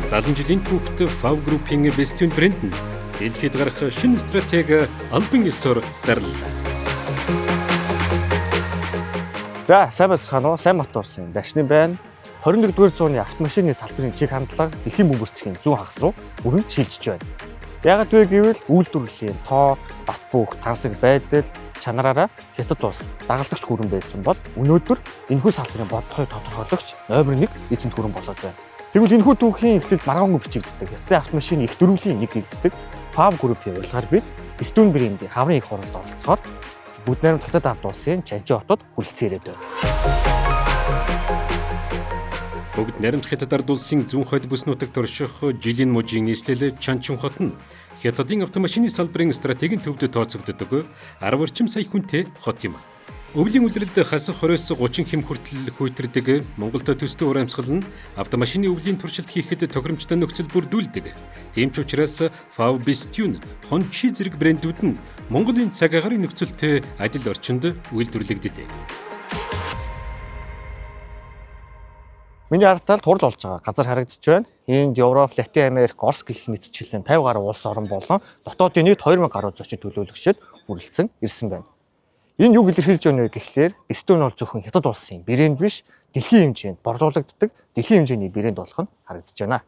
70 жилийн түүхт FAW Group-ийн Bestune брэнд нь дэлхийд гарах шинэ стратеги албан ёсоор зарлалаа. За, сайн байцгаана уу? Сайн Моторсын Дашны байна. 21-р зууны автомашины салбарын чиг хандлага дэлхийн бөмбөрцгийн зүүн хагас руу бүрэн шилжиж байна. Яагаад вэ гэвэл үйлдвэрлэлийн тоо, бат бөөх, тансаг байдал, чанараараа Хятад улс дагалдагч гүрэн байсан бол өнөөдөр энэхүү салбарын бодлогыг тодорхойлогч номер 1 эзэнт гүрэн болоод байна. Тэгвэл энэхүү түүхийн эхлэл маргаангүй бичигддэг. Хятадын автомашины их дөрвөлийн нэг гэгддэг FAW Group-ийн урилгаар бид Bestune брендийн хаврын их хуралд оролцохоор Бүгд найрамд Хятад ард улсын Чанчи хотод хүрэлцэн ирээд байна. Бүгд найрамд Хятад ард улсын зүүн хойд бүс нутагт орших Жилин мужийн нийслэл Чанчун хот нь Хятадын автомашины салбарын стратегийн төвд тооцогддог 10 орчим сая хүнтэй хот юм. Өвлийн улиралд хасах 20-с 30 хэм хүртэл хүйтрдэг Монголд төстэй уур амьсгал нь автомашины өвлийн туршилт хийхэд тохиромжтой нөхцөл бүрдүүлдэг. Тийм ч учраас FAW Bestune, Hongqi зэрэг брэндүүд нь Монголын цаг агаарын нөхцөлтэй адил орчинд үйлдвэрлэгддэг. Миний ард талд хурал болж байгаа газар харагдаж байна. Энд Европ, Латин Америк, Орос гэх мэтчилэн 50 гаруй улс орон болон дотоодын нийт 2000 гаруй зочид төлөөлөгчид хүрэлцэн ирсэн байна. Энэ юг илэрхийлж байна вэ гэхлээр Bestune бол зөвхөн Хятад улсын брэнд биш, дэлхийн хэмжээнд борлуулагддаг дэлхийн хэмжээний брэнд болох нь харагдаж байна.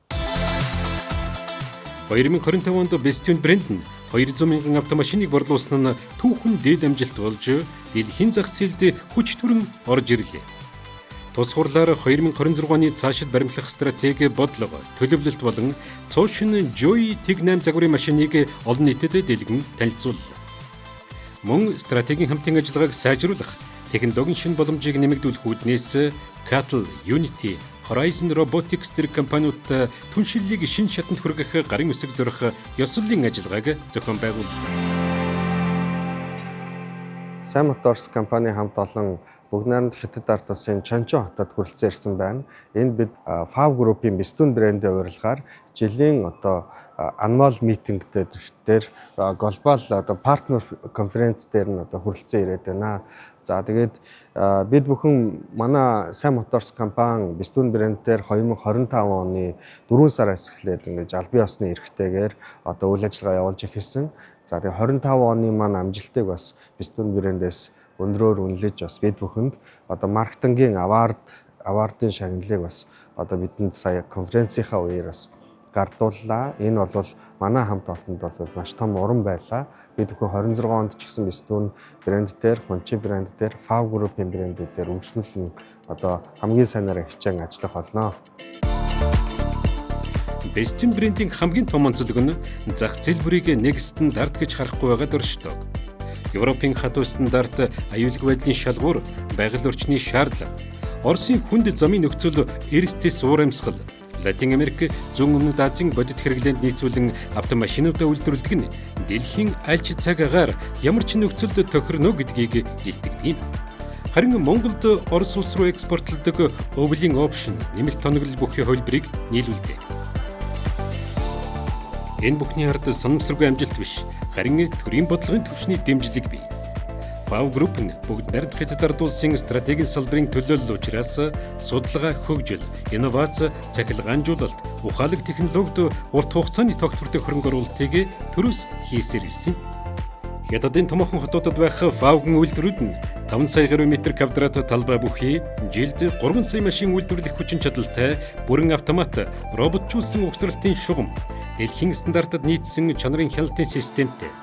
2025 онд Bestune брэнд нь 200 мянган автомашиныг борлуулсан нь түүхэн дээд амжилт болж дэлхийн зах зээлд хүч төрөн орж ирлээ. Тус хурлаар 2026 оны цаашид баримтлах стратеги бодлого, төлөвлөлт болон цуушин Joy Tig 8 загварын машиныг олон нийтэд дэлгэн танилцууллаа. Мөн стратегийн хамтын ажиллагааг сайжруулах, технологийн шинэ боломжийг нэмэгдүүлэх үүднээс Cattle, Unity, Horizon Robotics зэрэг компаниудтай түншиллийг шинэ шатанд хүргэх гарын үсэг зурах ёслолын ажиллагааг зохион байгууллаа. Сайн Моторс компани хамт олон бүгд найрамд Хятад ард улсын Чанчун хотод хүрэлцэн ирсэн байна. Энд бид FAW Group-ийн Bestune брендийн урилгаар жилийн одоо annual meeting дээр global одоо partner conference дээр нь одоо хүрэлцэн ирээд байна. За, тэгээд бид бүхэн манай Сайн Моторс компани Bestune брэнд дээр 2025 оны 4 сараас эхлээд ингэж албан ёсны эрхтэйгээр одоо үйл ажиллагаа явуулж эхэлсэн. За, тэгээд 25 оны маань амжилтыг бас Bestune брэндээс өндрөөр үнэлж бас бид бүхэнд одоо маркетингийн award-ын шагналыг бас одоо бидэнд сая конференцийнхаа үеэр бас гардууллаа. Энэ бол манай хамт олонд бол маш том урам байлаа. Бид бүхэн 26 онд ч гэсэн Bestune брэнд дээр, Хончи брэнд дээр, FAW Group-ийн брэндүүд дээр үргэлжлүүлэн одоо хамгийн сайнаар хичээн ажиллах болно. Bestune брендийн хамгийн том онцлог нь зах зээл бүрийг нэг стандарт гэж харахгүй байгаад оршдог. Европын хатуу стандарт, аюулгүй байдлын шалгуур, байгаль орчны шаардлага, Оросын хүнд замын нөхцөл, эрс уур амьсгал, Латин Америк, Зүүн Өмнөд Азийн бодит хэрэглээнд нийцүүлэн автомашинуудаа үйлдвэрлэдэг нь дэлхийн аль ч цаг агаар ямар ч нөхцөлд тохирно гэдгийг илтгэдэг юм. Харин Монголд Орос улс руу экспортлдог өвлийн option, нэмэлт тоноглол бүхий хувилбарыг нийлүүлдэг. Энэ бүхний ард санамсаргүй амжилт биш, харин төрийн бодлогын түвшний дэмжлэг бий. FAW Group нь бүгд найрамд Хятад ард улсын стратегийн салбарын төлөөлөл учраас судалгаа, хөгжил, инновац, цахилгаанжуулалт, ухаалаг технологид урт хугацааны тогтвортой хөрөнгө оруулалтыг төрөөс хийсээр ирсэн юм. Хятадын томоохон хотуудад байх FAW-гийн үйлдвэрүүд нь 5 сая гаруй метр квадрат талбай бүхий жилд 3 сая машин үйлдвэрлэх хүчин чадалтай бүрэн автомат, роботжуулсан угсралтын шугам, дэлхийн стандартад нийцсэн чанарын хяналтын системтэй.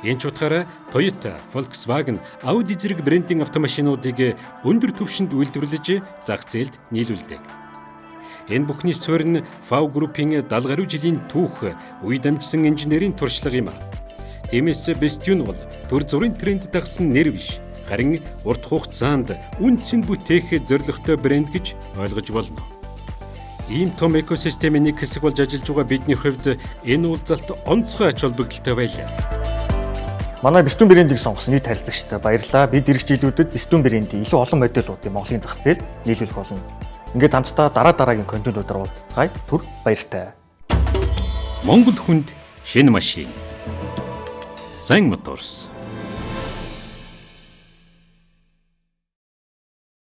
Энэ ч утгаараа Toyota, Volkswagen, Audi зэрэг брендийн автомашинуудыг өндөр түвшинд үйлдвэрлэж зах зээлд нийлүүлдэг. Энэ бүхний суурь нь FAW Group-ийн 70 гаруй жилийн түүх, үе дамжсан инженерийн туршлага юм. Тиймээс Bestune бол түр зуурын тренд дагсан нэр биш, харин урт хугацаанд үнэ цэн бүтээх зорилготой брэнд гэж ойлгож болно. Ийм том экосистемийн нэг хэсэг болж ажиллаж байгаа бидний хувьд энэ уулзалт онцгой ач холбогдолтой байлаа. Манай Bestune брендийг сонгосон нийт харилцагчдад баярлалаа. Бид ирэх жилүүдэд Bestune брендийн илүү олон модельуудыг Монголын зах зээлд нийлүүлэх болно. Ингээд хамтдаа дараа дараагийн контентуудаар уулзацгаая. Түр баяртай. Монгол хүнд шинэ машин. Сайн Моторс.